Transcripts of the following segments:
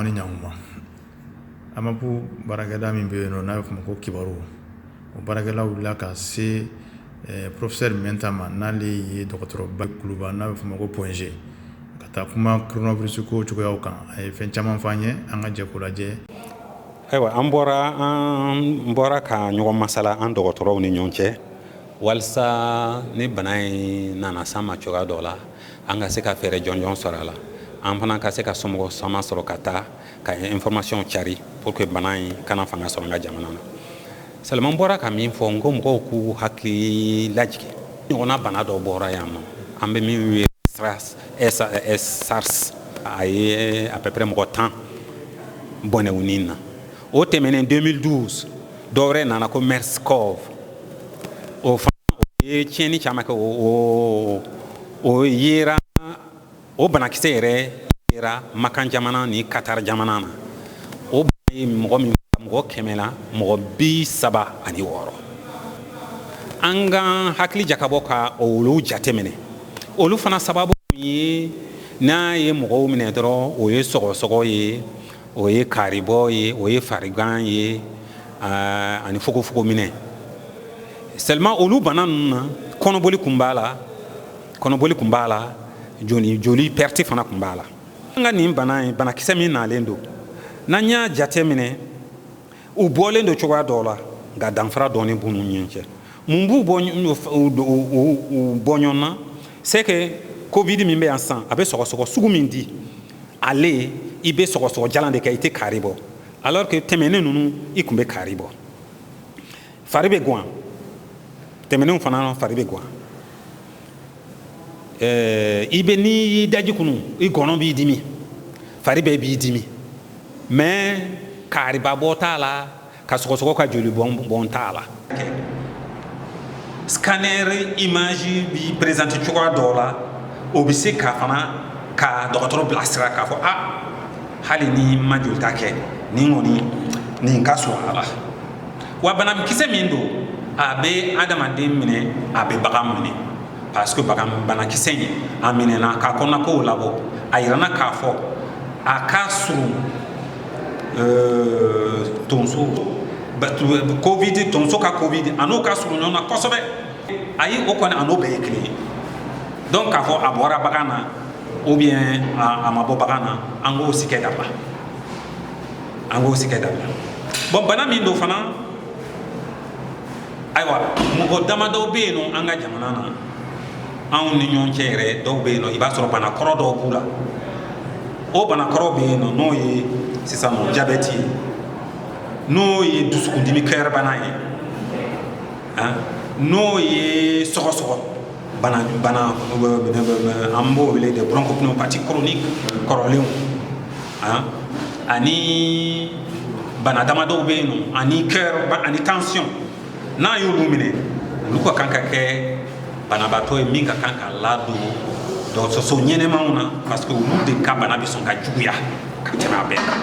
Aw ni ɲankuma. AMAP baarakɛda min bɛ yen nɔ, n'a bɛ f'o ma ko Kibaru, o baarakɛlaw wulila ka se professeur Mɛnta ma, n'ale ye dɔgɔtɔrɔba Kuluba, n'a bɛ f'o ma ko Point G, ka taa kuma coronavirus ko cogoyaw kan. A ye fɛn caman fɔ an ye, an ka jɛ k'o lajɛ. Ayiwa, an bɔra ka ɲɔgɔn masala an dɔgɔtɔrɔw ni ɲɔgɔn cɛ, walasa ni bana in nana s'an ma cogoya dɔ la, an ka se ka fɛɛrɛ jɔnjɔn sɔrɔ a la, an fana ka se ka somɔgɔ sama sɔrɔ ka taa ka information cari pour que bana in kana fanga sɔrɔ an ka jamana na. Seulement, n bɔra ka min fɔ, n ko mɔgɔw k'u hakili lajigin, ɲɔgɔnna bana dɔ bɔra yan nɔ, an bɛ min wele SARS, a ye à peu près mɔgɔ 10 bɔnɛ u ni na. O tɛmɛnen, 2012, dɔwɛrɛ nana ko MERS-CoV. O fana, o ye tiɲɛni caman kɛ. O yera, o banakisɛ yɛrɛ yera Makan jamana ni Qatar jamana na. O bana ye mɔgɔ min, mɔgɔ 100 la, mɔgɔ 36. An ka hakili jakabɔ ka olu jateminɛ. Olu fana sababu ye, n'a ye mɔgɔw minɛ dɔrɔn, o ye sɔgɔsɔgɔ ye, o ye karibɔ ye, o ye farigan ye, ani fogofogo minɛ. Seulement, olu bana ninnu na, kɔnɔboli kun b'a la, kɔnɔboli kun b'a la, joli joli perte fana kun b'a la. An ka nin bana in, banakisɛ min nalen don, n'an y'a jate minɛ, u bɔlen don cogoya dɔw la, nka danfara dɔɔni b'u ni ɲɔgɔn cɛ. Mun b'u bɔ u bɔ ɲɔgɔn na? C'est que Covid min bɛ yan sisan, a bɛ sɔgɔsɔgɔ sugu min di, ale i bɛ sɔgɔsɔgɔ jalan de kɛ, i tɛ kari bɔ, alors que tɛmɛnen ninnu, i tun bɛ kari bɔ, fari bɛ guwan. Tɛmɛnenw fana, fari bɛ guwan, i bɛ n'i y'i daji kunu, i gɔnɔ b'i dimi, fari bɛɛ b'i dimi, mais kariba bɔ t'a la, ka sɔgɔsɔgɔ ka joli bɔn bɔn t'a la. Scanner image bi présenter cogoya dɔw la, o bɛ se ka fana ka dɔgɔtɔrɔ bilasira k'a fɔ: a hali ni ma jolita kɛ, nin kɔni nin ka surun a la. Wa banakisɛ min don, a bɛ adamaden minɛ, a bɛ bagan minɛ, parce que bagan banakisɛ in, a minɛna k'a kɔnɔnakow labɔ, a yirana k'a fɔ a ka surun tonso Covid, tonso ka Covid, a n'o ka surun ɲɔgɔn na kosɛbɛ. Ayi, o kɔni, a n'o bɛɛ ye kelen ye. Donc k'a fɔ a bɔra bagan na ou bien a ma bɔ bagan na, an k'o sikɛ dabila, an k'o sikɛ dabila. Bon, bana min don fana, ayiwa, mɔgɔ damadɔ bɛ yen nɔ an ka jamana na, anw ni ɲɔgɔn cɛ yɛrɛ, dɔw bɛ yen nɔ, i b'a sɔrɔ bana kɔrɔ dɔw b'u la. O bana kɔrɔ bɛ yen nɔ, n'o ye sisan nɔ jabɛti ye, n'o ye dusukundimi kɛrɛbana ye, n'o ye sɔgɔsɔgɔ bana, an b'o wele de bronchopneumopathie chronique kɔrɔlenw, ani bana damadɔw bɛ yen nɔ, ani cœur, ani tension. N'a y'olu minɛ, olu ka kan ka kɛ banabaatɔ ye min ka kan ka ladon dɔgɔtɔrɔso ɲɛnɛmaw na, parce que olu de ka bana bɛ sɔn ka juguya ka tɛmɛ a bɛɛ kan.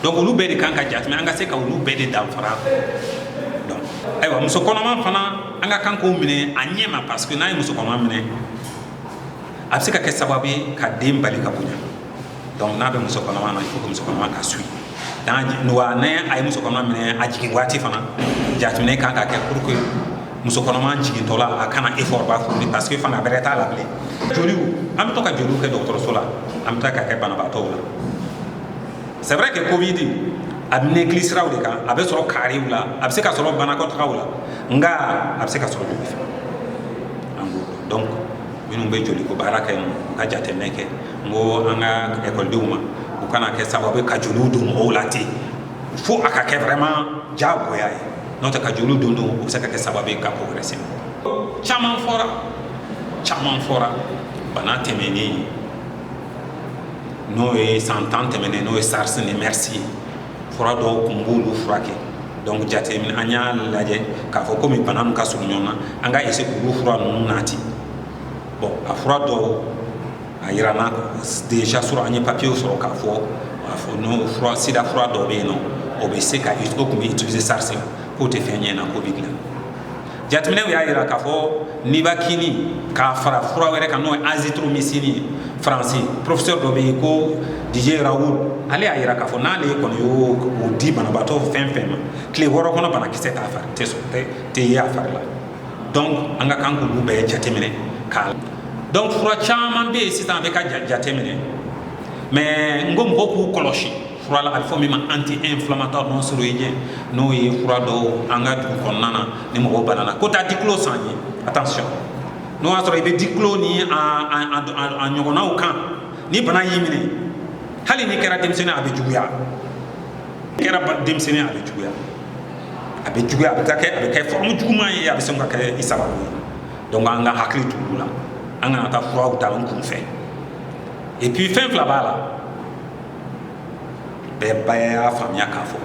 Donc olu bɛɛ de kan ka jateminɛ, an ka se ka olu bɛɛ de danfara dɔn. Ayiwa, muso kɔnɔma fana, an ka kan k'o minɛ a ɲɛ ma, parce que n'a ye muso kɔnɔma minɛ, a bɛ se ka kɛ sababu ye ka den bali ka bonya. Donc n'a bɛ muso kɔnɔma na, il faut que muso kɔnɔma ka suit. Wa ne a ye muso kɔnɔma minɛ, a jigin waati fana, jateminɛ kan ka kɛ pour que muso kɔnɔma jigintɔ la, a kana effort ba fourni, parce que fanga bɛrɛ t'a la bilen. Joliw, an bɛ to ka joliw kɛ dɔgɔtɔrɔso la, an bɛ taa ka kɛ banabaatɔw la. C'est vrai que Covid, a bɛ ninakili siraw de kan, a bɛ sɔrɔ kariw la, a bɛ se ka sɔrɔ banakɔtagaw la, nka a bɛ se ka sɔrɔ joli fɛ, an k'o dɔn. Donc minnu bɛ joliko baara kɛ, u ka jateminɛ kɛ. N ko an ka ekɔlidenw ma, u kana kɛ sababu ye ka joliw don mɔgɔw la ten, fo a ka kɛ vraiment diyagoya ye. N'o tɛ, ka joliw don don, o bɛ se ka kɛ sababu ye ka ko wɛrɛ se mɔgɔ. Caman fɔra, caman fɔra. Bana tɛmɛnen, n'o ye san 10 tɛmɛnen, n'o ye SARS ni MERS ye, fura dɔw kun b'olu furakɛ. Donc jateminɛ, an y'a lajɛ k'a fɔ komi bana min ka surun ɲɔgɔn na, an ka essayer k'olu fura ninnu nati. Bon, a fura dɔw, a yira n na déjà sɔrɔ, an ye papier sɔrɔ k'a fɔ, a fɔ n'o fura, sida fura dɔw bɛ yen nɔ, o bɛ se ka, o tun bɛ utiliser SARS la, k'o tɛ fɛn ɲɛ na Covid la. Jateminɛw y'a yira k'a fɔ nivaquine k'a fara fura wɛrɛ kan, n'o ye azithromycine ye, Faransi professeur dɔ bɛ yen ko Didier Raoult, ale y'a yira k'a fɔ n'ale kɔni y'o o di banabaatɔ fɛn fɛn ma, tile 6 kɔnɔ, banakisɛ t'a fari tɛ sɔrɔ, tɛ ye a fari la. Donc an ka kan k'olu bɛɛ jateminɛ k'a. Donc fura caman bɛ yen sisan, a bɛ ka jateminɛ, mais n ko mɔgɔw k'u kɔlɔsi fura la. A bɛ fɔ min ma anti inflammatoire non stéroïdien, n'o ye fura dɔw an ka dugu kɔnɔna na, ni mɔgɔw banana ko taa diclo san ye, attention, n'o y'a sɔrɔ i bɛ diclo ni a ɲɔgɔnnaw kan, ni bana y'i minɛ, hali n'i kɛra denmisɛnnin, a bɛ juguya. Kɛra denmisɛnnin, a bɛ juguya, a bɛ juguya, a bɛ taa kɛ, a bɛ kɛ forme juguman ye, a bɛ se ka kɛ i sababu ye. Donc an ka hakili to olu la, an kana taa furaw ta an kun fɛ. Et puis fɛn fila b'a la, bɛɛ ba y'a faamuya k'a fɔ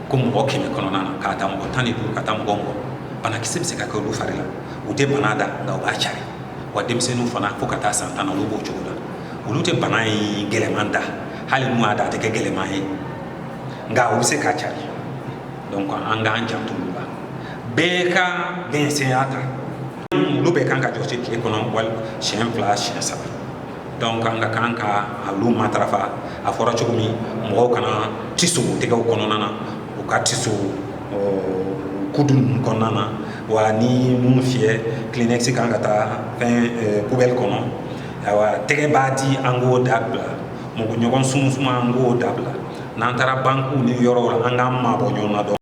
ko mɔgɔ 100 kɔnɔna na, k'a ta mɔgɔ 15 ka taa mɔgɔ 20, banakisɛ bɛ se ka kɛ olu fari la. U tɛ bana da, nka u b'a cari. Wa denmisɛnninw fana, fo ka taa san 10 na, olu b'o cogo la. Olu tɛ bana in gɛlɛman da, hali n'u y'a da, a tɛ kɛ gɛlɛman ye, nka u bɛ se k'a cari. Donc an k'an janto olu la, bɛɛ ka dɛnsɛnya ta. Olu bɛɛ kan ka jɔsi tile kɔnɔ wali siɲɛ fila, siɲɛ saba. Donc an ka kan ka olu matarafa. A fɔra cogo min, mɔgɔw kana tiso tɛgɛw kɔnɔna na, u ka tiso kudu ninnu kɔnɔna na. Wa ni mun fiyɛ, Kleenex kan ka taa fɛn poubelle kɔnɔ. Ayiwa, tɛgɛ b'a di, an k'o dabila. Mɔgɔ ɲɔgɔn sumusuma, an k'o dabila. N'an taara banques ni yɔrɔw la, an k'an mabɔ ɲɔgɔn na dɔn.